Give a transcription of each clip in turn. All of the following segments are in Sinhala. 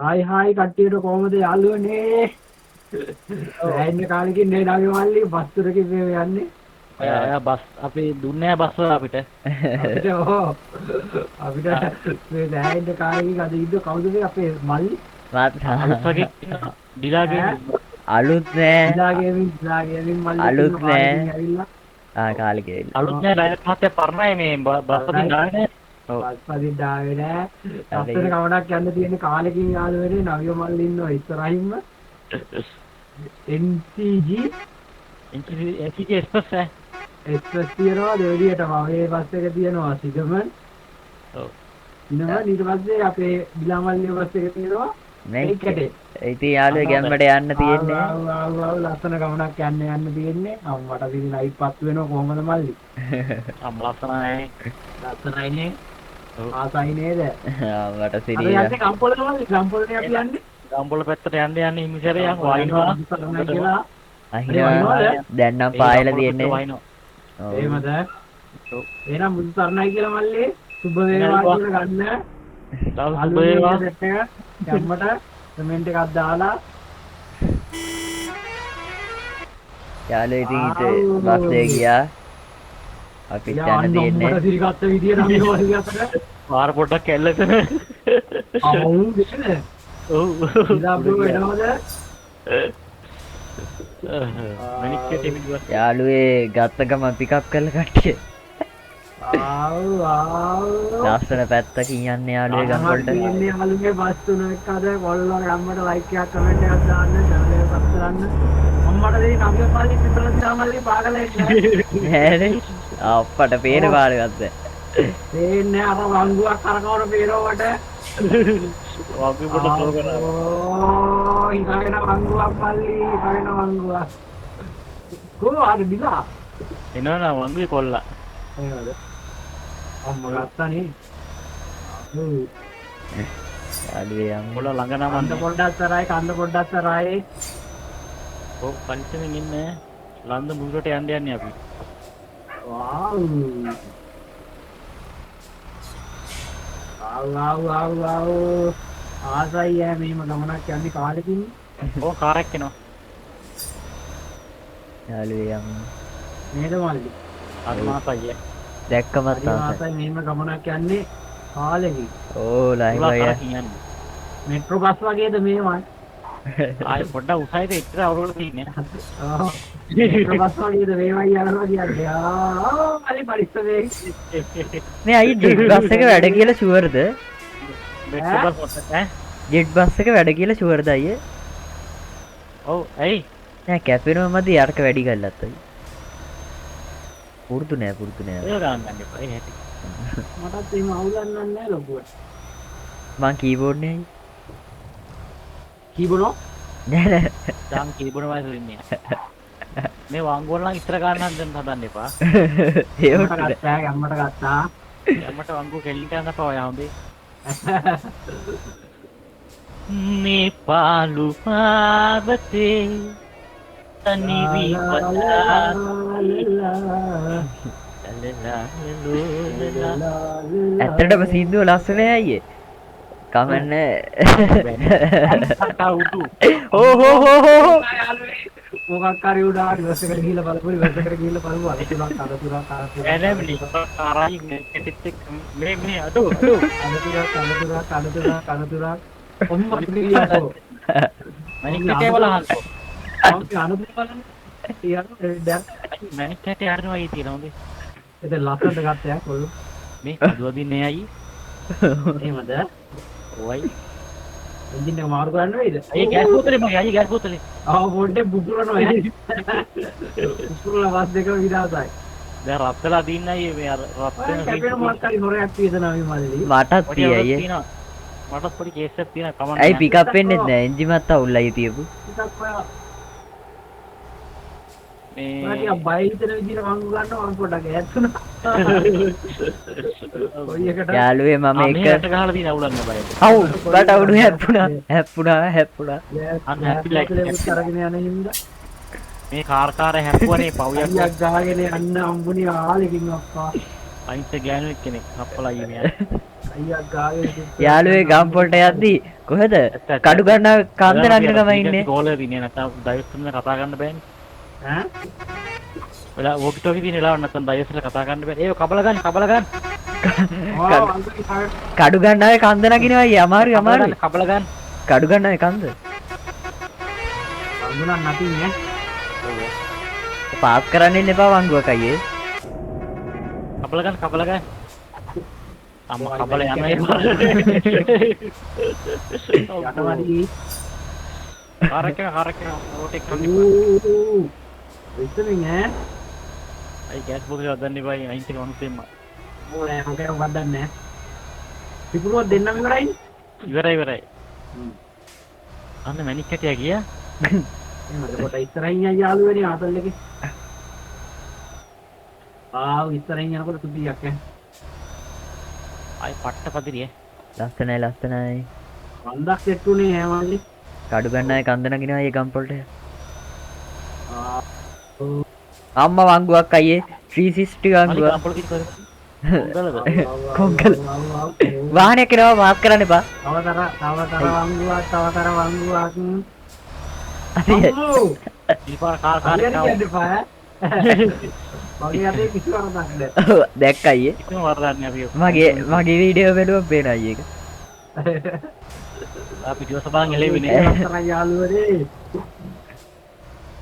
හායි හායි කට්ටියට කොහමද යාළුවනේ? සෑහෙන කාලෙකින් නේ නවි මල්ලි බස් තුනකින් මේ යන්නේ. ඔයා බස් අපි දුන්නේ නෑ බස් වල අපිට. අපිට ඔව් අපිට මේ සෑහෙන කාලෙකින් අද ඉන්න කවුද මේ අපේ මල්ලි? මාත් අලුත් වගේ ඉන්නවා. ඩිලාගේ අලුත් නෑ. ඩිලා ගේමින් ඩිලා ගේමින් මල්ලි අලුත් නෑ. ඇවිල්ලා. ආ කාලෙක ඇවිල්ලා. අලුත් නෑ ඩයලොග් මහත්තයා පරණයි මේ බස් වලින් ආවේ නෑ. ඔව් බස් වලින් ආවේ නෑ. ලස්සන ගමනක් යන්න තියෙන කාලෙකින් යාළුවනේ නවිය මල්ලි ඉන්නවා ඉස්සරහින්ම. NCG NCG express ඈ. එක්ස්ප්‍රස් තියෙනවා දෙවලියටම මේ බස් එක තියෙනවා සිගමන්. ඔව්. ඉනවා ඊට පස්සේ අපේ ඩිලා මල්ලිගේ බස් එක තියෙනවා මේකට. ඉතින් යාළුවෝ ගැම්මට යන්න තියෙන්නේ. ආව් ආව් ආව් ලස්සන ගමනක් යන්න යන්න තියෙන්නේ. මට ඉතින් ලයිට් පත් වෙනව කොහමද මල්ලි? අම් ලස්සනයි. ලස්සනයි නේ. ඔව්. ආසයි නේද? මට අර සිරිය. යන්නේ ගම්පොළට මල්ලි ගම්පොළට අපි යන්නේ. ගම්පොළ පැත්තට යන්න යන්නේ හිමිසරේ යන් වයින්නවා. කියලා. අහිනවා දැන් නම් පායලා තියෙන්නේ. වයින්නවා. ඔව්. එහෙමද? ඔව්. එහෙනම් බුදු සරණයි කියලා මල්ලි. සුබ වේවා කියලා ගන්න. දවස් සුබ වේවා. සෙට් එක ගැම්මට කමෙන්ට් එකක් දාලා යාළුවෝ ඉතින් ඉතින් බස් එක ගියා. අපිත් යන්න තියෙන්නේ. අම්මට සිරිගත්ත විදියට අපි මල්ලි අතට. පාර පොඩ්ඩක් ඇල්ලගෙන. අවු් නේද? ඔව්. ඩිලා බ්‍රෝ එනවද? මැනික් පිටිපස්සේ. යාළුවේ ගත්ත ගමන් පිකප් කරලා කට්ටිය. ආව් ආව්. ලස්සන පැත්තකින් යන්නේ යාළුවේ ගම්පොළට. තියෙන්නේ යාළුවේ බස් තුනක් අද කොල්ලෝ ගම්මට ලයික් එකක් කමෙන්ට් එකක් දාන්න චැනල් එක සබ් කරන්න. අම්මට දෙයි නවිය මල්ලි පිටල දිනා මල්ලි පාගලෙක් නෑ. නෑනේ. අප්පට පේන පාර ගත්ත. පේන්නේ අර වංගුවක් කරකවන පේනවට. වගේ පොඩ ස්ලෝ කරා. ඕ හිතාගෙන වංගුවක් මල්ලි හිතාගෙන වංගුවක්. කොහොම අර ඩිලා? එනවා වංගුවේ කොල්ලා. එහෙමද? අම්මා ගත්තා නේ. යාළුවේ යමු. කොල්ලා ළඟ කන්ද නමන්නේ. පොඩ්ඩක් තරයි කන්ද පොඩ්ඩක් තරයි. ඔව් පරිස්සමෙන් ඉන්න. ලන්ද මුදුරට යන්න යන්නේ අපි. වාව්. ආව් ආව් ආව් ආව්. ආසයි ඈ මෙහෙම ගමනක් යන්නේ කාලෙකින්. ඔව් කාර් එකක් එනවා. යාළුවේ යමු. නේද මල්ලි? හරි මාසයි. දැක්කමත් හරි ආසයි. ආසයි මෙහෙම ගමනක් යන්නේ කාලෙකින්. ඕ ලයිව් තුලා අයියා. කරකින් යන්නේ. මෙට්‍රෝ බස් වගේද මේවා? ආයේ පොඩ්ඩක් උසයිද එච්චර අවුලක තියෙන්නේ. ඔව්. මෙට්‍රෝ බස් වගේද මේවා යනවා කියන්නේ. ආ මල්ලි පරිස්සමෙන්. මේ අයියේ ජෙට් බස් එක වැඩ කියලා ෂුවර්ද? මෙට්‍රෝ බස් පොඩ්ඩක් ඈ. ජෙට් බස් එක වැඩ කියලා ෂුවර්ද අයියේ? ඔව් ඇයි? නෑ කැපෙනව මදි අරක වැඩි කරලත් අයියේ. පුරුදු නෑ පුරුදු නෑ. ඒක ගණන් ගන්න එපා. ඒ හැටි. මටත් එහෙම අවුලක් නෑ ලොකුවට. මං කීබෝඩ් නේ අයියේ. කීබෝඩ් නෑ නෑ. දැන් කීබෝඩ් වයිස් ඉන්නේ. මේ වංගුවල නම් ඉස්සර ගන්න හදන්න හදන්න එපා. ඒ අම්මට උඩට. ගත්තා අම්මට ගත්තා. අම්මට වංගුව කෙල්ලි කරන්න පවා යා හොඳේ. මේ පාලු පාවතේ තනි වී පතා ඇත්තටම සින්දුව ලස්සනයි අයියේ. කමන්නේ. කතා උඩු. හෝ හෝ හෝ හෝ. මොකක් හරි උඩා රිවර්ස් එකට ගිහිල්ලා බලමු රිවර්ස් එකට ගිහිල්ලා බලමු අර තුනක් අර තුනක් අර තුනක් නෑ නෑ මේ කරයි මේ එක්ක මේ මේ අඩෝ අඩෝ අර තුනක් අර තුනක් අර තුනක් අර තුනක් ඔම්ම ගියාකෝ මැනික් කැටේ බලහන්කෝ. මම අර තුන බලන්න තියන දැන් මැනික් කැටේ හරිනවා අයියේ තියෙන හොඳේ. ඉතින් ලස්සනට ගත්තා යා කොල්ලෝ. මේ කදුවදින්නේ අයියේ. එහෙමද? ඔවයි. එන්ජින් එක මාරු කරන්න වෙයිද? අයියේ ගෑස් බෝතලේ මගේ අයියේ ගෑස් බෝතලේ. ආ පොඩ්ඩේ බුපුරනවා ඈ. බුපුරලා බස් දෙකම විනාශයි. දැන් රත් වෙලා දින්න අයියේ මේ අර රත් වෙන කැපෙන මොකක් හරි හොරයක් තියෙනවා මේ මල්ලි. මටත් පොඩි තිය අවුලක් අයියේ. තියෙනවා. මටත් පොඩි කේස් එකක් තියෙනවා කමක් ඇයි නෑ. පිකප් වෙන්නෙත් නෑ එන්ජිමත් අවුල් අයියේ තියපු. ටිකක් ඔයා මේ ඔයා ටිකක් බය හිතෙන විදිහට වංගු ගන්නවා මම පොඩ්ඩක් ඈත් වුණා. කොයි එකට යාළුවේ මම ආ මේ එක රට ගහලා තියෙන අවුලක් නෑ බයට. අවු මට අවුඩු හැප්පුණා හැප්පුණා හැප්පුණා. අන්න happy like ගෑස් අරගෙන යන හින්දා මේ කාර් කාර් හැප්පුවනේ පව් යකෝ. අයියක් ගහගෙන යන්න හම්බුනේ ආලෙකින් අප්පා. අනිත් ගෑනු එක්කෙනෙක් හප්පලා අයියේ මෙයා. අයියා ගාවේ යාළුවේ ගම්පොළට යද්දි කොහෙද කඩු ගන්න කන්ද නගින ගමන් ඉන්නේ. කෝල් එක තියෙන්නේ නැත්තම් ඩයිවර්ස් තුන කතා කරන්න බෑනේ. ඈ වෙලා වෝකි ටෝකි තියෙන වෙලාවට නැත්තම් ඩයිවර්ස් වල කතා කරන්න බෑ. ඒක කබල ගන්න කබල ගන්න. කඩු ගන්න ආවේ කන්ද නගිනවා අයියේ. අමාරුයි අමාරුයි. කබල ගන්න. කඩු ගන්න ආවේ කන්ද. වංගු නම් නැතිනේ. පාස් කරන්න ඉන්න එපා වංගුවක් අයියේ. කබල ගන්න කබල ගන්න. අම්මා කබල යනවා. යටවඩි. කාර් එක කාර් එක ඕටෙක් කරන්න. ඉතින් ඈ අයි ගෑස් බෝතලයක් වදන්න එපා අයින් එක මනුස්සයෙක්ම. ඕනේ මොකද මොකක්ද දන්නේ නැහැ. පිපුරුවක් දෙන්නම ඉවරයි. ඉවරයි ඉවරයි. අන්න මැනික් කැටියා ගියා. එහෙමද පොත ඉස්සරහින් යයි යාළුවනේ ආතල් එකේ. ආ ඉස්සරහින් යනකොට සුද්ධියක් ඈ. ආයි පට්ට පදිරිය. ලස්සනයි ලස්සනයි. කන්දක් සෙට් උනේ ඈ මල්ලි. කඩු ගන්න අය කන්ද නගිනවා අයියේ ගම්පොළට. අම්මා වංගුවක් අයියේ 360 වංගුවක්. කොංගල වාහනයක් එනවා මාත් කරන්න එපා. තව තර තව තර වංගුවක් තව තර වංගුවක්. ඊපාර කාර් කාර් කියන්න එපා ඈ. මගේ අතේ කිසි වරදක් නෑ. ඔව් දැක්ක අයියේ. කිසිම වරදක් නෑ අපි. මගේ මගේ වීඩියෝ බැලුවම පේන අයියේ ඒක. අපි දිවස බලන් එළෙවිනේ. ලස්සනයි යාළුවනේ.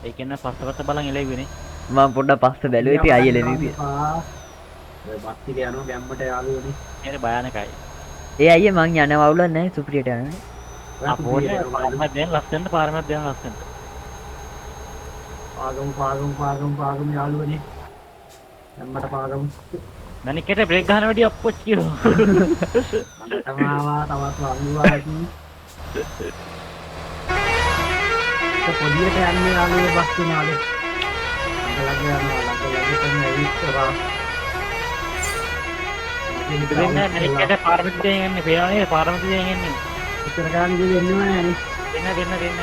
ඒ කියන්නේ පස්සපත්ත බලන් එළෙවිනේ. මම පොඩ්ඩක් පස්ස බැලුවා ඉතින් අයියේ ලෙවි. ඔය බස් ටික යනවා ගැම්මට යාළුවනේ. ඒක භයානකයි. ඒ අයියේ මං යන වවුලක් නෑ සුපිරියට යන්නේ. අපෝනේ පාරමක් දෙන්න ලස්සනට පාරමක් දෙන්න ලස්සනට. පාගමු පාගමු පාගමු පාගමු යාළුවනේ. ගැම්මට පාගමු. මැනිකේට බ්‍රේක් ගහන වැඩි අප්පොච්චි. තමාවා තවත් වංගුවක්. පොඩියට යන්නේ යාළුවෝ බස් තුනාලේ. ළඟ ළඟ යනවා ළඟ ළඟ තමයි ඇවිත්. දෙන්න මැනිකේට පාරමක් දෙන්න යන්නේ පේනව නේද පාරමක් දෙන්න යන්නේ. ඉතර ගන්න දෙන්නෙම නෑනේ. දෙන්න දෙන්න දෙන්න.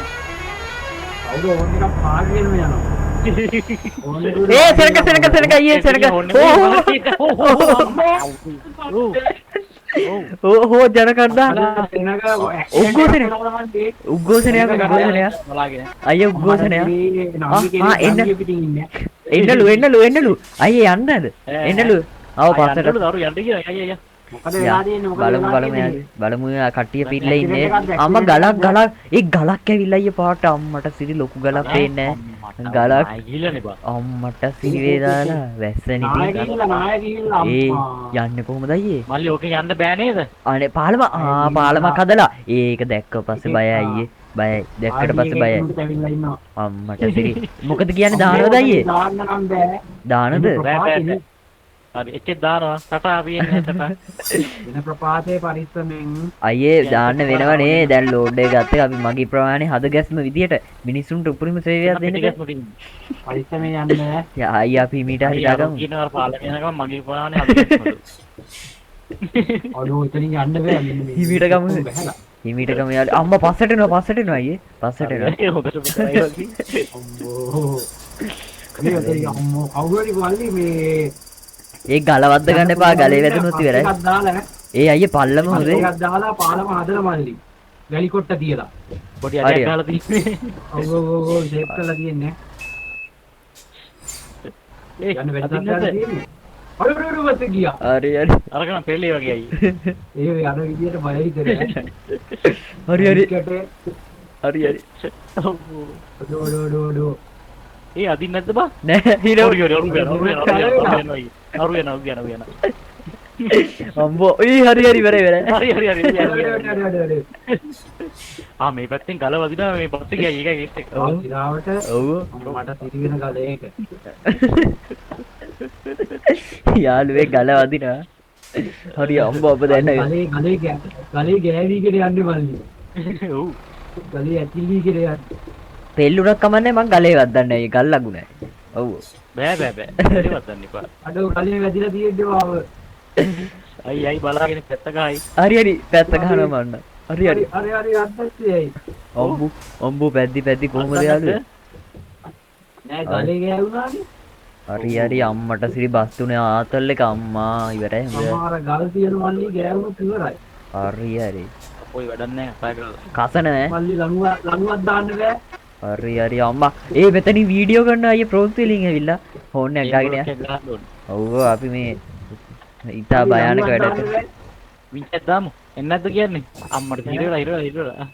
කවුද ඕන් එකක් පාගගෙනම යනවා. ඒ සෙනක සෙනක සෙනක අයියේ සෙනක. ඕ හෝ ජනකණ්ඩා උග්ගෝසනය උග්ගෝසනයක් උග්ගෝසනයක් අයියේ උග්ගෝසනයක්. ආ එන්න එන්නලු එන්නලු එන්නලු අයියේ යන්නද එන්නලු. ආව පස්සට දරු යන්න කියලා අයියා අයියා. මොකද වෙලා තියෙන්නේ මොකද බලමු බලමු බලමු කට්ටිය පිළිලා ඉන්නේ. අම්මා ගලක් ගලක් ඒ ගලක් ඇවිල්ලා අයියේ පාට අම්මට සිරි ලොකු ගලක් පේන්නේ නැහැ. ගලක් ගිහිල්ලානේ බා. අම්මට සිරි වේ දාලා වැස්සනේ ඉතින්. නාය ගිහිල්ලා ඒ යන්නේ කොහොමද අයියේ? මල්ලි ඕකේ යන්න බෑ නේද? අනේ පාලම ආ පාලමක් හදලා ඒක දැක්ක පස්සේ බයයි අයියේ. බයයි දැක්කට පස්සේ බයයි. අම්මට සිරි මොකද කියන්නේ දානවද අයියේ? දාන්න නම් බෑ. දානද? බෑ බෑ. හරි එකෙක් දානවා තටා අපි එන්නේ තටා වෙන ප්‍රපාතයේ පරිස්සමෙන් අයියේ දාන්න වෙනව නේ දැන් ලෝඩ් එක ගත්ත එක අපි මගේ ප්‍රමාණය හද ගැස්ම විදියට මිනිස්සුන්ට උපරිම සේවයක් දෙන්න බෑ පරිස්සමෙන් යන්න යා අයියා අපි මීට හරි දාගමු කියනවා පාලම යනකම් මගේ ප්‍රමාණය හද ගැස්මලු අඩෝ එතනින් යන්න බෑ හිමීට ගමු හිමීට ගමු යාළු අම්මා පස්සට එනවා පස්සට එනවා අයියේ පස්සට එනවා ඒ හොඳට පස්සයි අම්මෝ මේ ඔතන අම්මෝ කවුරු හරි වල්ලි මේ ඒ ගල වද්ද ගන්න එපා ගලේ වැදුනොත් ඉවරයි. ඒ අයියේ පල්ලම හොඳේ. එකක් දාලා පාලම හදලා මල්ලි. වැලි කොට්ට තියලා. පොඩි අඩයක් ගහලා තියෙන්නේ. ඔව් ඔව් ඔව් ඔව් ෂේප් කරලා තියෙන්නේ. ඒ යන්න වැඩි තියෙන්නේ. අර අර අර බස් ගියා. හරි හරි. අරගෙන පෙළේ වගේ අයියේ. ඒ අර විදියට බය හිතෙන්නේ. හරි හරි. හරි හරි. අඩෝ අඩෝ අඩෝ. ඒ අදින් නැද්ද බා? නෑ හිරෝ. හරි හරි අරු යනවා අරු යනවා යනවා. අම්බෝ ඒ හරි හරි ඉවරයි ඉවරයි. හරි හරි හරි හරි. ආ මේ පැත්තෙන් ගල වදිනවා මේ පැත්තේ ගියා ඒකයි ඒත් එක්ක. ඔව් ඉරාවට ඔව් මට සිරි වෙන ගල ඒක. යාළුවේ ගල වදිනවා. හරි අම්බෝ අප දැන් ගලේ ගලේ ගලේ ගෑවිගෙන යන්නේ මල්ලි. ඔව් ගලේ ඇතිලිගෙන යන්නේ. පෙල්ලුණක් කමන්නේ මං ගලේ වද්දන්නේ අයියේ ගල් ලගු නෑ. ඔව් බෑ බෑ බෑ ගලේ වද්දන්න එපා. අඩෝ ගලේ වැදිලා තියෙන්නේ මාව. අයි අයි බලාගෙන පැත්ත ගහයි. හරි හරි පැත්ත ගහනවා මන්න. හරි හරි හරි හරි අද්දැස්සේ ඇයි. අම්බු අම්බු පැද්දි පැද්දි කොහොමද යාළුවේ? නෑ ගලේ ගෑවුනානේ. හරි හරි අම්මට සිරි බස් තුනේ ආතල් එක අම්මා ඉවරයි. අම්මා අර ගල් තියෙන මල්ලි ගෑවුනොත් ඉවරයි. හරි හරි. ඔය වැඩක් නෑ කතා කරලා. කසන ඈ. මල්ලි ලණුවක් දාන්න බෑ. හරි හරි අම්මා. ඒ මෙතනින් වීඩියෝ කරන අයියේ ප්‍රෝස් වලින් ඇවිල්ලා ෆෝන් එකක් ගාගෙන යන්න. ඔව් අපි මේ ඉතා භයානක වැඩක්. වින්චක් දාමු. එන්නේ නැද්ද කියන්නේ? අම්මට හිරවලා හිරවලා හිරවලා.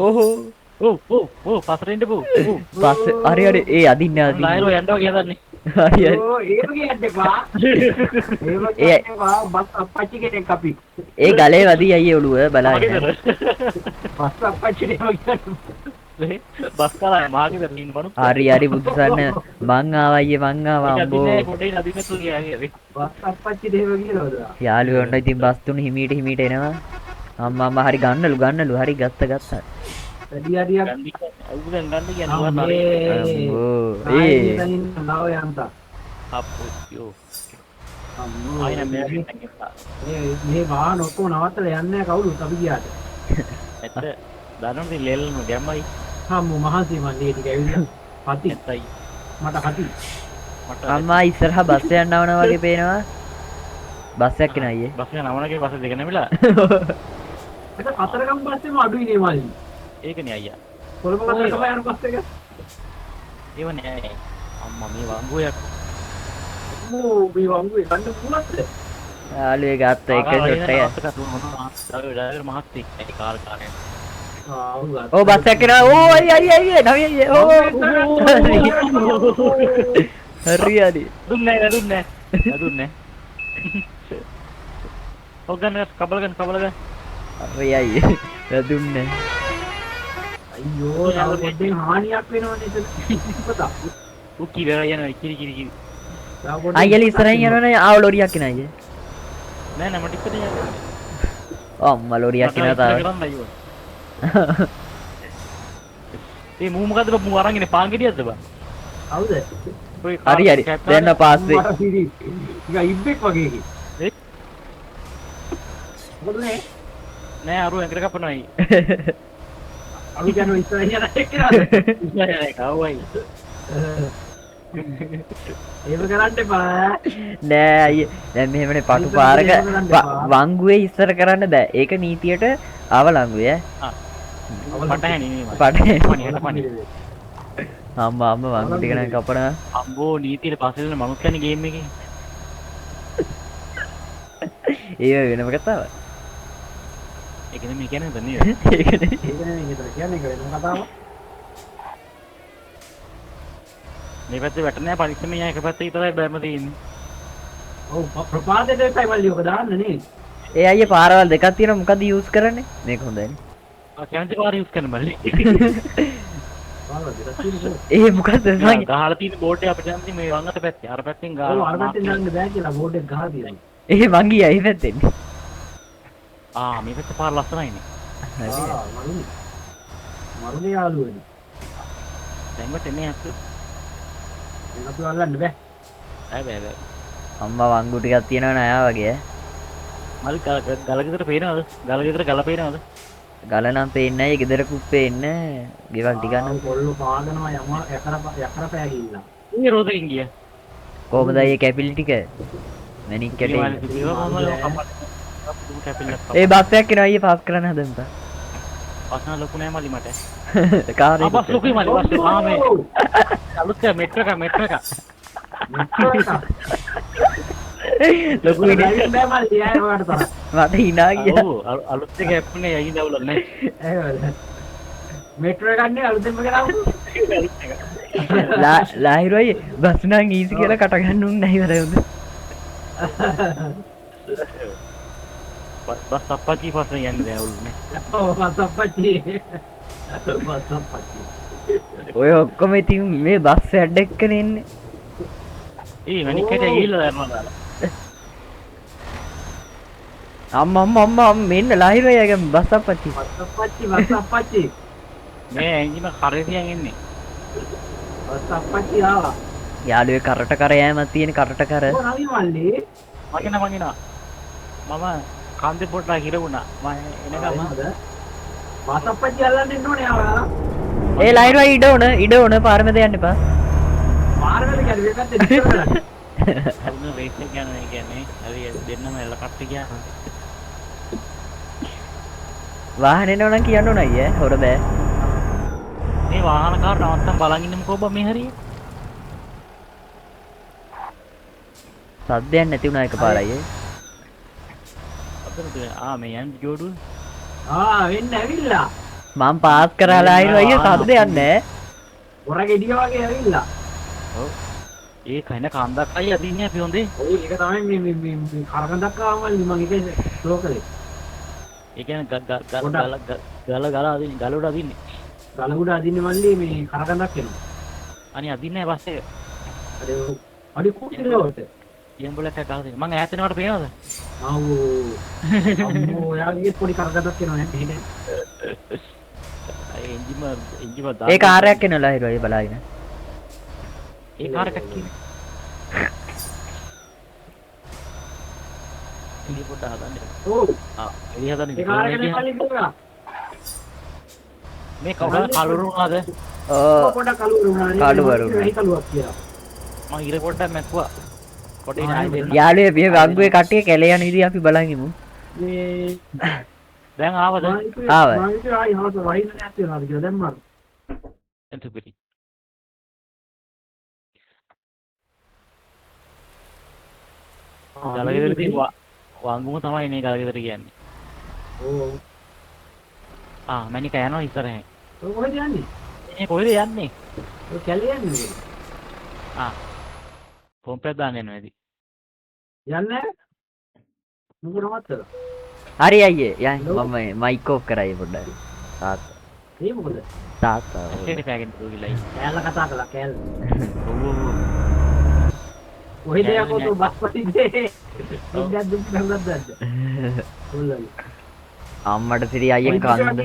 ඕහෝ. ඔව් ඔව් ඔව් පස්සට එන්න බෝ. ඔව්. පස්ස හරි හරි ඒ අදින්න අදින්න. ලායරෝ යන්න වගේ හදන්නේ. හරි හරි. ඔව් ඒක කියන්න එපා. ඒව කියන්න එපා. බස් අප්පච්චි කෙනෙක් අපි. ඒ ගලේ වදී අයියේ ඔළුව බලාගෙන. බස් අප්පච්චි නේ කියන්න. බස් කාලා මාගේ ඉන්න බණු. හරි හරි බුදුසන්න මං ආවා අයියේ මං ආවා අම්බෝ. පොඩේ නදින්න තු ගියා. බස් අප්පච්චි දෙව කියලාද? යාළුවෝ ඔන්න ඉතින් බස් තුන හිමීට හිමීට එනවා. අම්මා අම්මා හරි ගන්නලු ගන්නලු හරි ගත්ත ගත්තා. වැඩි හරියක් අවු දැන් ගන්න කියන්නේ අම්බෝ ඒ නව යන්තා. අප්පෝ අම්මෝ ආයෙ මේ මේ වාහන ඔක්කොම නවත්තලා යන්නේ නැහැ කවුරුත් අපි ගියාට. ඇත්ත දන්නවද ඉතින් ලෙල්ලන ගැම්මයි. අම්මෝ මහන්සි මන් මේ ටික ඇවිල්ලා හති. ඇත්තයි. මට හති. මට අම්මා ඉස්සරහා බස් එකක් නවනවා වගේ පේනවා. බස් එකක් එනවා අයියේ. බස් එක නවනගේ බස් දෙක නැමිලා. ඒක කතරගම බස් එකම අඩුයි නේ මල්ලි. ඒකනේ අයියා. කොළඹ කතරගම යන බස් එක. ඒව නෑ. අම්මා මේ වංගුවක්. අම්මෝ මේ වංගුවේ ගන්න පුළුවන්ද? යාළුවේ ගත්ත එක ෂොට් එක. ඩ්‍රයිවර් මහත්තයෙක් ඒ කාර් කාරේ. ඔව් බස් එකක් එනවා. ඕ අයියේ අයියේ අයියේ නවි අයියේ. ඕ හරි හරි. දුන්නේ නෑ දුන්නේ නෑ. දුන්නේ නෑ. ඔව් ගන්න කබල ගන්න කබල ගන්න. හරි අයියේ. වැදුන්නේ. අයියෝ තව පොඩ්ඩෙන් හානියක් වෙනවනේ එතන. පුතා. ඌ කිරලා යනවා කිරි කිරි කිරි. අයියල ඉස්සරහින් යනවනේ ආව ලොරියක් එන අයියේ. නෑ නෑ මට ඉස්සරහින් යන්න. අම්මා ලොරියක් එනවා තව. ඒ මූ මොකද්ද බං මූ අරන් ඉන්නේ පාන් ගෙඩියක්ද බං? කවුද? හරි හරි දැන් පාස් වෙයි. නිකන් ඉබ්බෙක් වගේ එකේ. ඒ මොකද නේ? නෑ අරු ඇඟට කපනවා අයියේ. අරු කියන්නේ ඉස්සරහින් යන එක්කනද? ඉස්සරහින් යන එක ඔව් අයියේ. එහෙම කරන්න එපා. නෑ අයියේ දැන් මෙහෙමනේ පටු පාරක වංගුවේ ඉස්සර කරන්න බෑ. ඒක නීතියට අවලංගුයි ඈ. පටහැනි නේ මම. පටහැනි. අම්මා අම්මා වංගු ටික නම් කපනවා. අම්බෝ නීතියට පස්සේ දෙන මනුස්සයනේ ගේම් එකේ. ඒ වෙනම කතාවක්. ඒක නෙමෙයි කියන්නේ නේද? ඒක නෙමෙයි. ඒක නෙමෙයි විතර කියන්නේ ඒක වෙනම කතාවක්. මේ පැත්තේ වැටෙන්නේ නැහැ පරිස්සමෙන් යන එක පැත්තේ විතරයි බෑම තියෙන්නේ. ඔව් ප්‍රපාතයට එකයි මල්ලි ඔක දාන්න නේ. ඒ අයියේ පාරවල් දෙකක් තියෙනවා මොකද යූස් කරන්නේ? මේක හොඳයිනේ. ආ කැමති පාර යූස් කරන්න මල්ලි. පාරවල් දෙකක් තියෙනවා. ඒ මොකද්ද මං ගහලා තියෙන බෝඩ් එක අපිට යන්න මේ වම් අත පැත්තේ. අර පැත්තෙන් ගහලා. ඔව් අර පැත්තෙන් යන්න බෑ කියලා බෝඩ් එක ගහලා තියෙනවා. ඒ මං ගියා ඒ පැත්තෙන්. ආ මේ පැත්තේ පාර ලස්සනයිනේ. හරි. ආ මරුනේ. මරුනේ යාළුවනේ. දැන් වැටෙන්නේ අත. දැන් අපි අල්ලන්න බෑ. බෑ බෑ බෑ. අම්මා වංගු ටිකක් තියෙනවා නයා වගේ ඈ. මල් ගල ගෙදර පේනවද? ගල ගෙදර ගල පේනවද? ගල නම් පේන්නේ නැහැ. ගෙදරකුත් පේන්නේ නැහැ. ගෙවල් ටිකක් නම් කොල්ලෝ පාගනවා යම යකර යකර පෑගිල්ලා. ඊ රෝදකින් ගියා. කොහමද අයියේ කැපිලි ටික? මැණික් කැටේ. ඒ බස් එකක් එනවා අයියේ පාස් කරන්න හදන්න බා. බස් නම් ලොකු නෑ මල්ලි මට. කාර් එක. ආ බස් ලොකුයි මල්ලි බස් ආ මේ. අලුත් එක මෙට්‍රෝ එක මෙට්‍රෝ එක. ලොකු ඩ්‍රයිවිං බෑ මල්ලි ඈ ඔයාලට තරම්. මට hina ගියා. ඔව් අලුත් එක ඇප්නේ යයින් දවුලක් නෑ. එහෙමද? මෙට්‍රෝ එකක් නේ අලුතෙන්ම ගෙනාවු. ලාහිරු අයියේ බස් නම් ඊසි කියලා කට ගන්න උන් නැහැ ඉවරයි හොඳ. බස් අප්පච්චි පස්සේ යන්නේ දැන් අවුල් නේ. ඔව් බස් අප්පච්චි. බස් අප්පච්චි. ඔය ඔක්කොම ඉතින් මේ බස් ඇඩ් එක්කනේ එන්නේ. ඒ මණික් කැට ගිහිල්ලා දැම්මා දාලා. අම්මා අම්මා අම්මා මෙන්න ලාහිරු අයියාගේ බස් අප්පච්චි. බස් අප්පච්චි බස් අප්පච්චි. මේ එන්ජිම කරේ තියන් එන්නේ. බස් අප්පච්චි ආවා. යාළුවේ කරට කර යෑමක් තියෙන කරට කර. ඔව් නවි මල්ලි. මගෙන මගෙන. මම කන්දේ පොට්ටා හිර වුණා. මම එනකම බස් අප්පච්චි අල්ලන්න එන්න ඕනේ ආවා. ඒ ලාහිරු අයියා ඉඩ ඕන ඉඩ ඕන පාර මැද යන්න එපා. පාර මැද කියන්නේ මේ පැත්තේ විතර කරන්නේ. අරුණ රේස් එක යනවා ඒ කියන්නේ. හරි දෙන්නම එල්ල කට්ටි ගියා. වාහන එනවා නම් කියන්න ඕන අයියේ හොර බෑ. මේ වාහන කාර නවත්තන් බලන් ඉන්නමුකෝ බං මේ හරිය. සද්දයක් නැති වුණා එකපාර අයියේ. අතන ආ මේ යන්නේ ජෝඩුව. ආ වෙන්න ඇවිල්ලා. මං පාස් කරලා ආයින අයියේ සද්දයක් නෑ. හොර ගෙඩිය වගේ ඇවිල්ලා. ඔව්. ඒ කන කන්දක් අයියා අදින්නේ අපි හොඳේ. ඔව් ඒක තමයි මේ මේ මේ මේ කරකඳක් ආවම මං ඒක ස්ලෝ කළේ. ඒ කියන්නේ ගල ගල ගල අදින්නේ ගල උඩ අදින්නේ. ගල උඩ අදින්නේ මල්ලි මේ කරකඳක් එනවා. අනේ අදින්නේ නැහැ බස් එක. අනේ ඔව්. අනේ කුටිරවට. ඊයම්බලක් එකක් ගහලා තියෙනවා. මං ඈත වෙනවට පේනවද? ආව්. අම්මෝ ඔයාගේ පොඩි කරකඳක් එනවා නේ එහෙම. අය එන්ජිම එන්ජිම දාන්න. ඒ කාර් එකක් එනවා ලහිරු අයියේ බලාගෙන. ඒ කාර් එකක් කියන්නේ. එළිය පොඩ්ඩක් හදන්න. ඔව්. ආ එළිය හදන්න. ඒ කාර් එක මල්ලි කිව්වා. මේ කවුද කළුරු වුණාද? ඔව්. පොඩ්ඩක් කළුරු වුණා. කළුවරු වුණා. වෙහි කළුවක් කියලා. මං ඉර පොඩ්ඩක් මැක්කුවා. පොඩි ආයෙ දෙන්න. යාළුවේ මේ වංගුවේ කට්ටිය කැලේ යන විදිය අපි බලන් ඉමු. මේ දැන් ආවද? ආවා. මං හිතුවේ ආයි හවස වහින්න නැති වෙනවාද කියලා දැන් මම. දැන් තුපිරි. ගලගෙදර තියෙන වංගුම තමයි මේ ගලගෙදර කියන්නේ. ඔව්. ආ මැනික යනවා ඉස්සරහින්. ඔය කොහෙද යන්නේ? මේ කොහෙද යන්නේ? ඔය කැලේ යන්නේ නේද? ආ පොම්පයක් දාන්න යනවා ඇති. යන්නේ මොකද නවත්තලා? හරි අයියේ යන් මම මයික් ඔෆ් කරයි පොඩ්ඩක්. තාත්තා. ඒ මොකද? තාත්තා. ඇටේ පෑගෙන දුවිලා ඉන්නේ. කෑල්ල කතා කළා කෑල්ල. ඔව් ඔව් ඔව්. කොහෙද යකෝ තෝ බස් පටින්නේ? ඉඳන් දුක් නංගක් දැද්ද? කොල්ලගේ. අම්මට සිරි අයියේ කන්ද.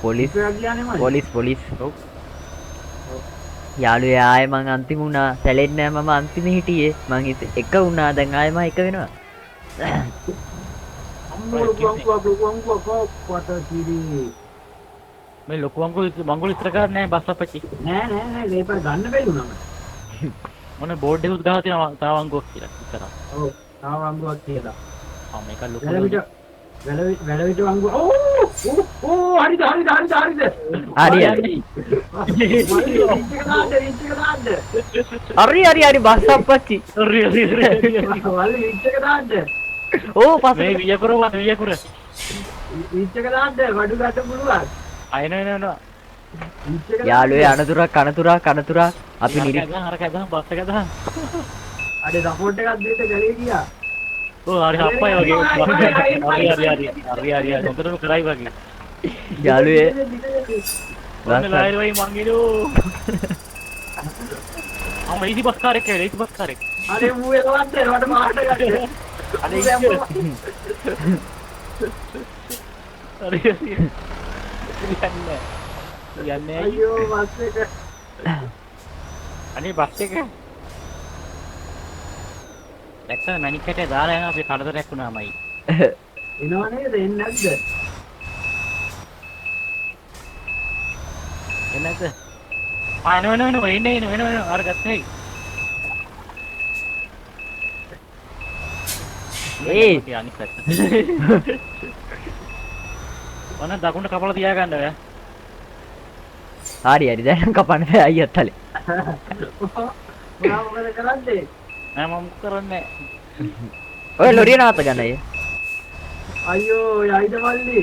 Police police police. ඔව්. යාළුවේ ආයේ මං අන්තිම වුණා. සැලෙන්නේ නෑ මම අන්තිම හිටියේ. මං එක වුණා. දැන් ආයේ මං එක වෙනවා. අම්මෝ ලොකු අංකුවක් ලොකු අංකුවක් කොප්පට කිරි. මේ ලොකු අංකුව මංගුල ඉස්සර කරන්නේ නෑ බස් අපච්චි. නෑ නෑ නෑ මේ පාර ගන්න බැරි වුණා මට. මොන බෝඩ් එකකුත් ගහලා තියෙනවා තව අංගුවක් කියලා ඉස්සරහ. ඔව් තව අංගුවක් කියලා. ආ මේක ලොකු වැලවිට වැලවිට අංගුව. ඕ ඕ හරිද හරිද හරිද හරිද හරි හරි හරි හරි හරි බස් අපච්චි. හරි හරි හරි වල්ලි විච් එක දාන්න. ඕ පස්සේ මේ වියකුර වා වියකුර විච් එක දාන්න වඩු ගන්න පුළුවන්. අය නෑ නෑ නෑ යාළුවේ අනතුරක් අනතුරක් අනතුරක් අපි නිරි අර කැදහන් බස් එක දහන්. අඩේ සපෝට් එකක් දෙන්න ගලේ ගියා. ඔව් හරි අප්පයි වගේ. හරි හරි හරි හරි හරි හොඳටම කරයි වගේ. යාළුවේ ඔන්න ලයිර් වයි මං එනෝ. අම්ම ඊසි බස් කාර් එක ඇවිල්ලා ඊසි බස් කාර් එක. අනේ මූ එලවන්න මට මාට ගන්න. අනේ හරි හරි යන්නේ යන්නේ අයියෝ බස් එක. අනේ බස් එක නැත්තම් මැනික් කැටේ දාලා යනවා අපි කරදරයක් වුණාමයි. එනවා නේද? එන්නේ නැද්ද? එන්නේ නැද්ද? ආ එනවා එනවා එනවා එන්නේ එනවා එනවා එනවා අර ගත්තේ. ඒ අනිත් පැත්ත. ඔන්න දකුණට කපලා තියාගන්න ඔයා. හරි හරි දැන් නම් කපන්න බෑ අයියත් තලේ. මම මොකද කරන්නේ? නෑ මම මොකද කරන්නේ? ඔය ලොරිය නවත්ත ගන්න අයියේ. අයියෝ යයිද මල්ලි?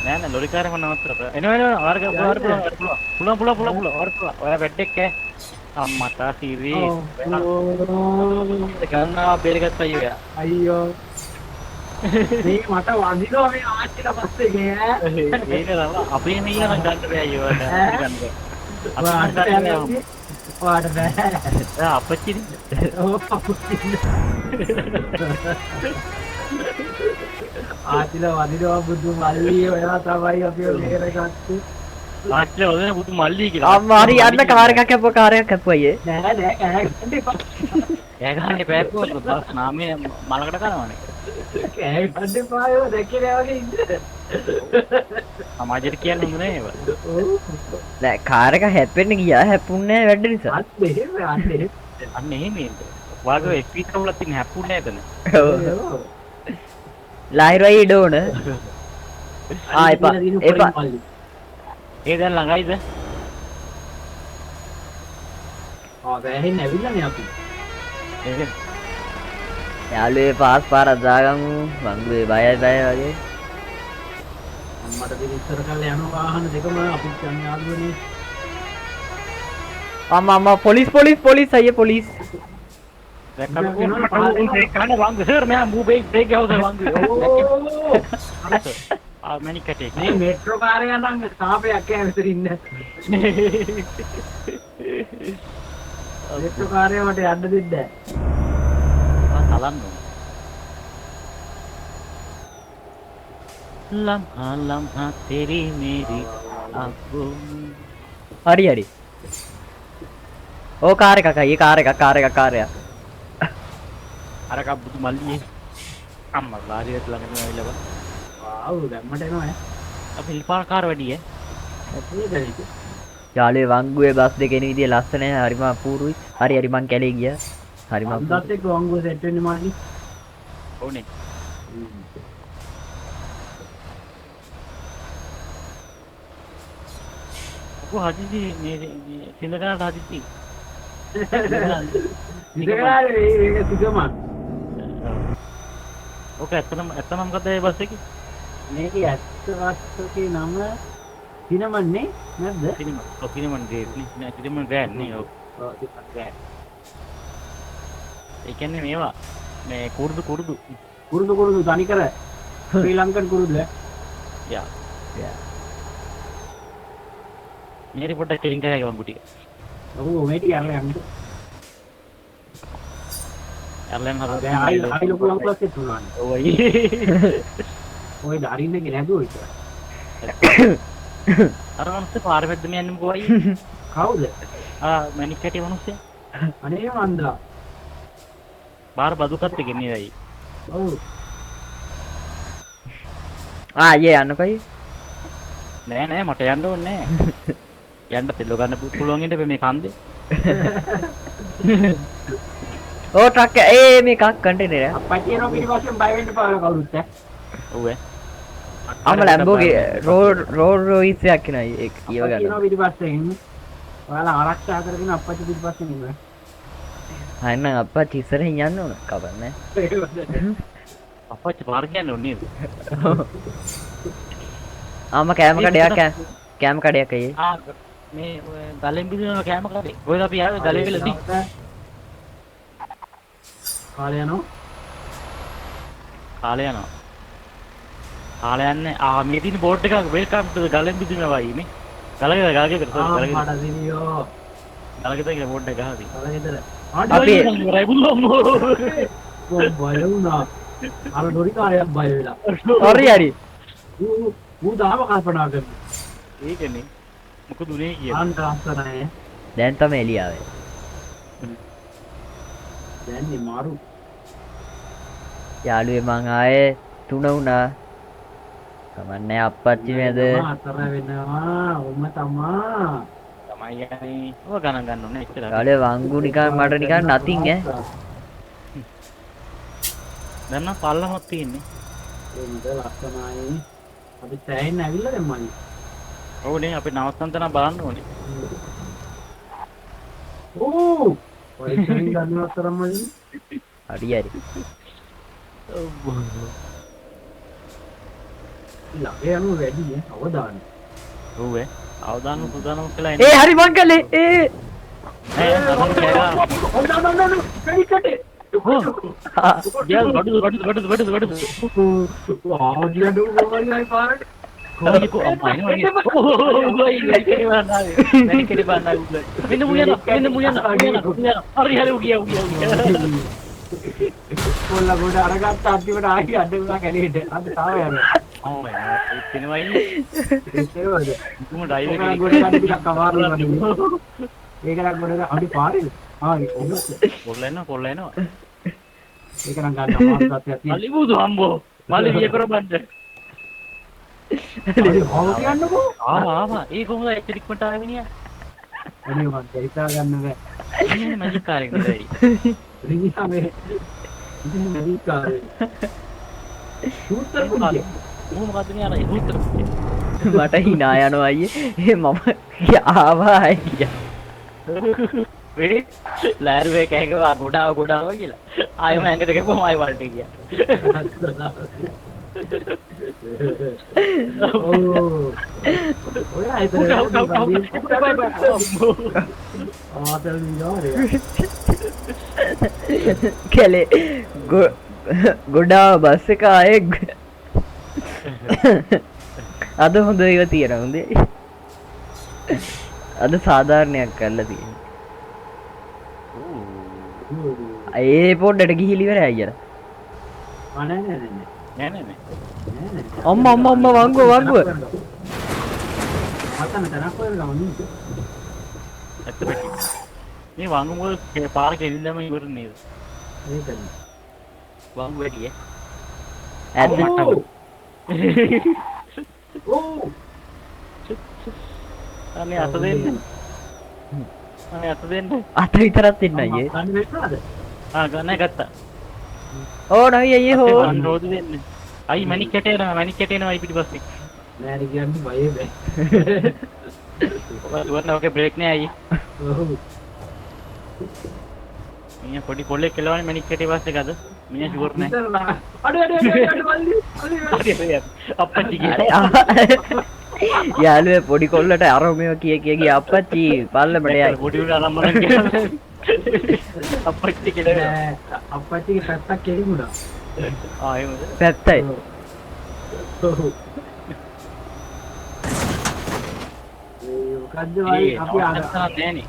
නෑ නෑ ලොරි කාරේ මම නවත්තලා. එනවා එනවා අර පුළුවන් පුළුවන් පුළුවන් පුළුවන් පුළුවන් අර පුළුවන්. ඔයා බෙඩ් එක ඈ. අම්මා සිරි. ගන්නවා බේරගත්තා අයියෝ. අයියෝ මේ මට වදිනවා මේ ආච්චිලා පස්සේ ගේ ඈ. ඒක තමයි අපේ මේ නම් ගන්න බෑ අයියෝ ඔයාට ගන්න බෑ. ඔයාට බෑ. ඔයාට බෑ. ඔයා අපච්චිනේ. ඔව් අපච්චිනේ. ආච්චිලා වදිනවා බුදු මල්ලි ඔයා තමයි අපිව බේරගත්තේ. ආච්චිලා වදිනවා බුදු මල්ලි කියලා. අම්මා හරි යන්න කාර් එකක් කැපුවා කාර් එකක් කැපුවා අයියේ. නෑ නෑ කෑ ගන්න එපා. කෑ ගන්න එපා බස් නාමයේ මලකට කරනවනේ. කෑ ගන්න එපා ඒව දැක්කේ නෑ වගේ ඉන්න. සමාජයට කියන්න හොඳ නෑ ඒවා. නෑ කාර් එක හැප්පෙන්න ගියා හැප්පුන්නේ නෑ වැඩ නිසා. අන්න එහෙම අන්න එහෙම. අන්න එහෙම ඔයාගේ FP කවුලක් තියෙන හැප්පුන්නේ නෑ එතන. ඔව්. ලාහිරු අයියේ ඉඩ ඕන. ආ එපා එපා. ඒ දැන් ළඟයිද? ආ වැහෙන්න ඇවිල්ලානේ අපි. ඒක යාළුවේ පාස් පාරක් දාගමු. වංගුවේ බයයි බයයි වගේ. අම්මට දින ඉස්සර කරලා යන වාහන දෙකම අපිත් යන යාළුවනේ. අම්මා අම්මා පොලිස් පොලිස් පොලිස් අයියේ පොලිස්. දැක්කම කන්න වංගු සර් මෙයා මූ බ්‍රේක් බ්‍රේක් ගහුවා වංගු. ආ මැනික් කටේ. මේ මෙට්‍රෝ කාර් එක නම් සාපයක් ඈ මෙතන ඉන්න. මෙට්‍රෝ කාර් එක මට යන්න දෙන්නේ නැහැ. ආ තලන්න ඕන. ලම්හා ලම්හා තෙරි මේරි ආකෝ. හරි හරි. ඕ කාර් එකක් අයියේ කාර් එකක් කාර් එකක් කාර් එකක්. අර කබ්බුදු මල්ලියේ අම්මා ලාරියට ළඟම ඇවිල්ලා බා. ආව් දැම්මට එනවා ඈ. අපි ඉල්පාර කාර් වැඩි ඈ. ඇත්තද දැන්? යාළුවේ වංගුවේ බස් දෙක එන විදිය ලස්සනයි හරිම අපූර්වයි. හරි හරි මං කැලේ ගියා. හරිම අපූර්වයි. අන්දත් එක්ක වංගුව සෙට් වෙන්නේ මල්ලි. ඔව්නේ. ඔක හදිසි මේ සිඳගාට හදිසි. සිඳගාට මේක සිගමන්. ඔක ඇත්තටම ඇත්තම මොකද ඒ බස් එකේ? මේකේ ඇත්ත බස් එකේ නම සිනමන් නේ නැද්ද? සිනමන්. ඔව් සිනමන් ග්‍රේට් නේ. නෑ සිනමන් ග්‍රෑන්ඩ් නේ. ඔව්. ඔව් සිනමන් ග්‍රෑන්ඩ්. ඒ කියන්නේ මේවා මේ කුරුදු කුරුදු කුරුදු කුරුදු තනිකර ශ්‍රී ලංකන් කුරුදු ඈ. යා. යා. මේරි පොඩ්ඩක් ක්ලීන් කරලා ගමන් ටික. ඔව් මේ ටික අරලා යන්න. අරලා යන්න හදලා දැන් ආයි ආයි ලොකු ලංකාවක් සෙට් වුණානේ. ඔව් අයියේ. ඔය දරින්න එක නැදුව විතරයි. අර මනුස්සය පාර මැද්දම යන්නේ මොකෝ අයියේ? කවුද? ආ මැනික් කැටි මනුස්සයා. අනේ මන්දා. පාර බදුකත් එක නේ අයියේ. ඔව්. ආ අයියේ යන්නකෝ අයියේ. නෑ නෑ මට යන්න ඕනේ නෑ. යන්න පෙල්ල ගන්න පුළුවන් ඉන්න මේ කන්දේ. ඕ ට්‍රක් ඒ මේකක් කන්ටේනර් එක. අප්පච්චි එනවා පිටිපස්සෙන් බය වෙන්න එපා කවුරුත් ඈ. ඔව් ඈ. අම්ම ලැම්බෝගේ රෝඩ් රෝඩ් රොයිස් එකක් එනවා ඒක කියව අප්පච්චි ගන්න. එනවා පිටිපස්සෙන්. ඔයාලා ආරක්ෂා කරගෙන අප්පච්චි පිටිපස්සෙන් ඉන්න. හරිනම් අප්පච්චි ඉස්සරහින් යන්න ඕන. කවන්නේ. අප්පච්චි පාර කියන්න ඕනේ නේද? අම්ම කෑම කඩයක් ඈ. කෑම කඩයක් අයියේ. ආ මේ ඔය ගලෙන් බිඳින කෑම කඩේ. ඔය අපි ආවේ ගලේ වෙලදී. කාලය යනවා. කාලය යනවා. කාලය යන්නේ ආ මේ තියෙන බෝඩ් එකක් welcome ටු ද ගලෙන් බිඳින වයි නේ. ගලගෙදර ගලගෙදර සෝරි ගලගෙදර. මට දිනියෝ. ගලගෙදර කියලා බෝඩ් එක ගහලා තියෙනවා. ගලගෙදර. අපි ඉවරයි බුදුන් බය වුණා. අර ලොරි කාරයක් බය වෙලා. හරි හරි. ඌ ඌ තාම කල්පනා කරනවා. ඒකනේ. මොකද උනේ කියලා. අන්න ලස්සනයි. දැන් තමයි එළිය ආවේ. දැන් නේ මාරු. යාළුවේ මං ආයේ තුන වුණා. කමන්නේ අප්පච්චි නේද? හතර වෙනවා. ඔන්න තමා. තමයි යන්නේ. ඔය ගණන් ගන්න ඕනේ එච්චර. යාළුවේ වංගු නිකන් මට නිකන් නතින් ඈ. දැන් නම් පල්ලමක් තියෙන්නේ. ඒ මොකද ලස්සනයි. අපි සෑහෙන්න ඇවිල්ලා දැන් මල්ලි. ඔව් නේ අපි නවත්තන්න තැන බලන්න ඕනේ. ඕ ඔය ඉතින් ගන්නවත් තරම් මල්ලි. හරි හරි. ළඟ යනවා වැඩි ඈ අවදාන. ඔව් ඈ අවදාන සුදානම් කියලා එන්නේ. ඒ හරි මං කළේ ඒ නෑ අරන් කෑවා. ඔන්න ඔන්න ඔන්න වැඩි කටේ. ගියා බඩු බඩු බඩු බඩු බඩු. ආ ගියා ඩෝ පාරට. කොහොමද අම්මා එනවා නේ. ඔව් අයි බලන්න ආවේ. මැනික් කැටි බලන්න ආවේ. මෙන්න මු යනවා මෙන්න මු යනවා මු යනවා. හරි හරි උගියා උගියා උගියා. කොල්ල ගොඩ අරගත්ත අන්තිමට ආයි අඩ වුණා කැලේට. අද තාම යනවා. ඔව් ඒත් එනවා ඉන්නේ. ඒකවද? මුම ඩ්‍රයිවර් කෙනෙක් ගොඩ ගන්න ටිකක් අමාරු වුණා. ඒක නම් ගොඩ අඩි පාරේ. ආ ඒක කොල්ල එනවා කොල්ල එනවා. ඒක නම් ගන්න අමාරු තත්ත්වයක් තියෙනවා. මල්ලි බුදු හම්බෝ. මල්ලි විය කරබන්න. අනේ කොහොම කියන්නකෝ? ආවා ආවා. ඒ කොහොමද එච්චර ඉක්මනට ආවේ මිනිහා? අනේ මං හිතා ගන්න බෑ. මිනිහා මැජික් කාරයෙක් නේද? මිනිහා මේ ඉතින් මැජික් කාරයෙක්. සූත්‍ර පුංචි. ඌ මොකද්ද මේ අර සූත්‍ර පුංචි. මට hina යනවා අයියේ. ඒ මම ආවා අය කියා. වෙයි ලෑරුවේ කෑගවා ගොඩාව ගොඩාව කියලා. ආයෙම ඇඟට ගහපුවම ආයෙ වලට ගියා. ඔව්. ඔය ආයෙත් කැලේ ගොඩාව බස් එක ආයේ අද හොඳ ඒවා තියෙනවා හොඳේ. අද සාධාරණයක් කරලා තියෙනවා. ඒ පොඩ්ඩට ගිහිලි ඉවරයි අයියලා. නෑ නෑ නෑ නෑ නෑ නෑ. අම්මා අම්මා අම්මා වංගුව වංගුව. මතන තරක් ඔය ගමන. ඇත්ත පැටි. මේ වංගු මොකද පාර කෙලින්දම ඉවර නේද? ඒකනේ. වංගු වැඩි ඈ. ඇද්ද? ඕ. අනේ අත දෙන්න. අනේ අත දෙන්න. අත විතරක් දෙන්න අයියේ. ගන්න වෙනවද? ආ ගන්න ගත්තා. ඕ නවි අයියේ හෝ. ගන්න රෝද දෙන්න. අයි මණික් කැට එනවා මණික් කැට එනවා අයි පිටිපස්සේ. නෑ නේ කියන්නේ බය බෑ. ඔය ඔකේ බ්‍රේක් නෑ අයියේ. ඔව්. මිනිහා පොඩි කොල්ලෙක් කෙලවන්නේ මණික් කැටේ පස්සේ ගද. මිනිහා ෂුවර් නෑ. අඩේ අඩේ අඩේ අඩේ මල්ලි. හරි හරි අප්පච්චි ගියා. යාළුවේ පොඩි කොල්ලට අර මේව කිය කිය ගියා අප්පච්චි පල්ලමට යයි. පොඩි උන් අරන් මරන් කියලා. අප්පච්චි කියලා. නෑ අප්පච්චිගේ පැත්තක් කෙලිමුණා. ආ එහෙමද? පැත්තයි. ඔව්. ඒ මොකද්ද වයි අපි අර නෑනේ.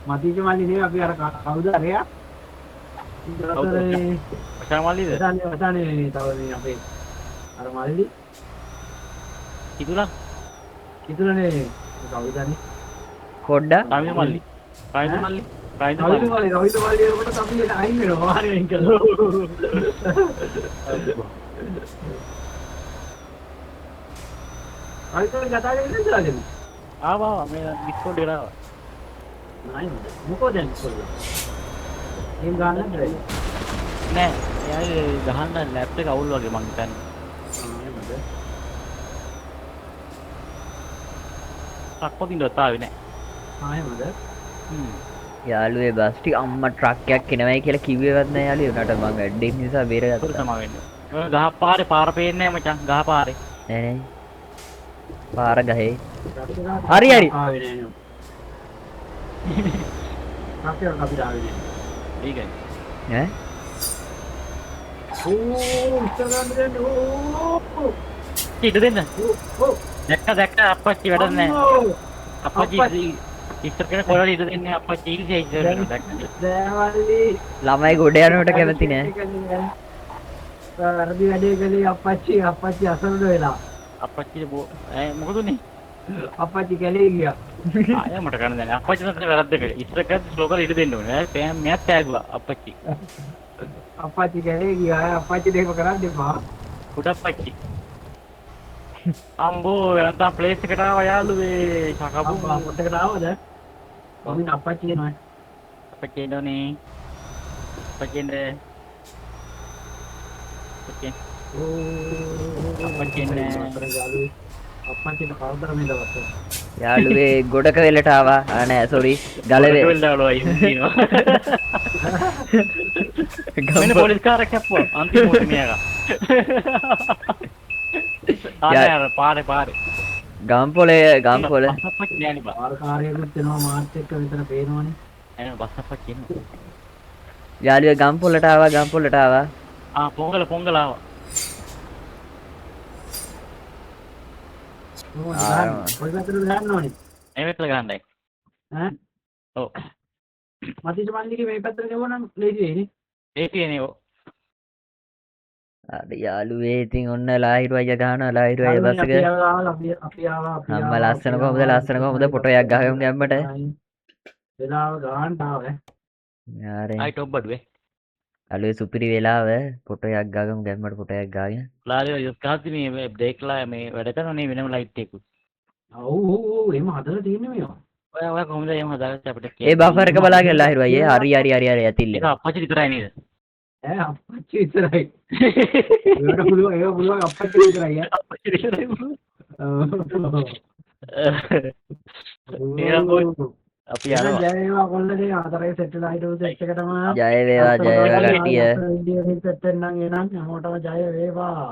මතීජ මල්ලි නේ අපි අර කවුද අරයා? වශා මල්ලිද? වශා නේ තව මේ අපේ අර මල්ලි කිතුලා කිතුලානේ කවුද අනේ? කොඩ්ඩා රවිද මල්ලි. රවිද මල්ලි. රවිද මල්ලි රවිද මල්ලි එනකොට අපි අයින් වෙනවා වාහනේ අයින් කරලා. රවිද මල්ලි කතා කරන්නේ නැද්ද රාජන්? ආවා ආවා මේ ඩිස්කෝඩ් එකට ආවා. නෑ මොකෝ දැන් කොල්ල? ගේම් ගහන්න නැද්ද? නෑ එයාගේ ගහන්න ලැප් එක අවුල් වගේ මං හිතන්නේ. ආ එහෙමද? රක්පොතින්වත් ආවේ නෑ. ආ එහෙමද? හ්ම්. යාළුවේ බස් ටික අම්මා ට්‍රක් එකක් එනවයි කියලා කිව්වේවත් නෑ යාළුවේ. උනාට මං වැඩේ නිසා බේරගත්තා. තමයි වෙන්නේ. ඔය ගහ පාරේ පාර පේන්නේ නෑ මචං ගහ පාරේ. නෑ නෑ. පාර ගහේ. හරි හරි. ආවේ නෑ නේ. ට්‍රක් එකක් අපිට ආවේ නෑ. ඒකයි. ඈ? ඕ ඉස්සර ගන්න දෙන්න ඕ. ඉඩ දෙන්න. ඔව්. දැක්ක දැක්ක අප්පච්චි වැඩක් නෑ. අප්පච්චි ඉස්සර කෙන කොළවල ඉඩ දෙන්නේ අප්පච්චි ඉල්ලේ ඉස්සර වෙනවා දැක්ක. නෑ මල්ලි. ළමයි ගොඩ යනකොට කැමති නෑ. වැරදි වැඩේ කළේ අප්පච්චි අප්පච්චි අසරණ වෙලා. අප්පච්චි ඈ මොකද උනේ? අප්පච්චි කැලේ ගියා. ආය මට ගන්න දැන. අප්පච්චි තමයි වැරද්ද කළේ. ඉස්සර කරද්දි ස්ලෝ කරලා ඉඩ දෙන්න ඕනේ. ඈ මෙයාත් තෑගුවා අප්පච්චි. අප්පච්චි කැලේ ගියා. අප්පච්චි දෙක කරන්න එපා. කුඩප්පච්චි. අම්බෝ නැත්තම් ප්ලේස් එකට ආවා යාළුවේ. කකබු අම්බා පොත් එකට ආවද? කොමින් අප්පච්චි එනවා. අප්පච්චි එනෝනේ. අප්පච්චි එන්න. අප්පච්චි. ඕ අප්පච්චි එන්න. අප්පච්චිට කරදර මේ දවස්වල. යාළුවේ ගොඩක වෙලට ආවා. ආ නෑ සෝරි. ගලවේ. ගොඩක වෙලට ආවා අයියෝ කියනවා. මෙන්න පොලිස් කාර් එකක් කැප්පුවා. අන්තිම මොහොතේ මෙයා가. ආ පාරේ පාරේ. ගම්පොලේ ගම්පොල. බස් අප්පච්චි නෑනේ බා. පාර කාර්යයකුත් එනවා මාත් එක්ක විතර පේනවනේ. එනවා බස් අප්පච්චි එනවා. යාළුවේ ගම්පොලට ආවා ගම්පොලට ආවා. ආ පොංගල පොංගල ආවා. ඔය පැත්තට ගන්න ඕනේ. මේ පැත්තට ගන්නයි. ඈ? ඔව්. මතීජ මල්ලිගේ මේ පැත්තට ගෙවුවා නම් ලේසි වෙයි නේ. ලේසි වෙන්නේ ඔව්. අර යාළුවේ ඉතින් ඔන්න ලාහිරු අයියා ගහනවා ලාහිරු අයියා බස් එක. අපි ආවා අපි ආවා. අම්මා ලස්සන කොහොමද ලස්සන කොහොමද ෆොටෝ එකක් ගහගමු ගැම්මට. වෙලාව ගහන්න ආවා. යාරේ. ආයි ටොප් බඩුවේ. අලුවේ සුපිරි වෙලාව ෆොටෝ එකක් ගාගමු ගැම්මට ෆොටෝ එකක් ගාගෙන. ලාලේ යොස් ගහද්දි මේ බ්‍රේක්ලා මේ වැඩ කරනනේ වෙනම ලයිට් එකකුත්. ඔව් ඔව් ඔව් එහෙම හදලා තියෙන්නේ මේවා. ඔය ඔය කොහොමද එහෙම හදාගත්තේ අපිට ඒ බෆර් එක බලාගෙන ලහිරු අයියේ හරි හරි හරි හරි ඇතිල්ල. ඒක අප්පච්චි විතරයි නේද? ඈ අප්පච්චි විතරයි. ඒවට පුළුවන් ඒව පුළුවන් අප්පච්චි විතරයි ඈ. අප්පච්චි විතරයි පුළුවන්. එහෙනම් අපි යනවා. ජය වේවා කොල්ලනේ හතරේ සෙට් වෙලා හිටපු සෙට් එකටම. ජය වේවා ජය වේවා කට්ටිය. ඉන්දියාවෙන් සෙට් වෙන්නම් එහෙනම් හැමෝටම ජය වේවා.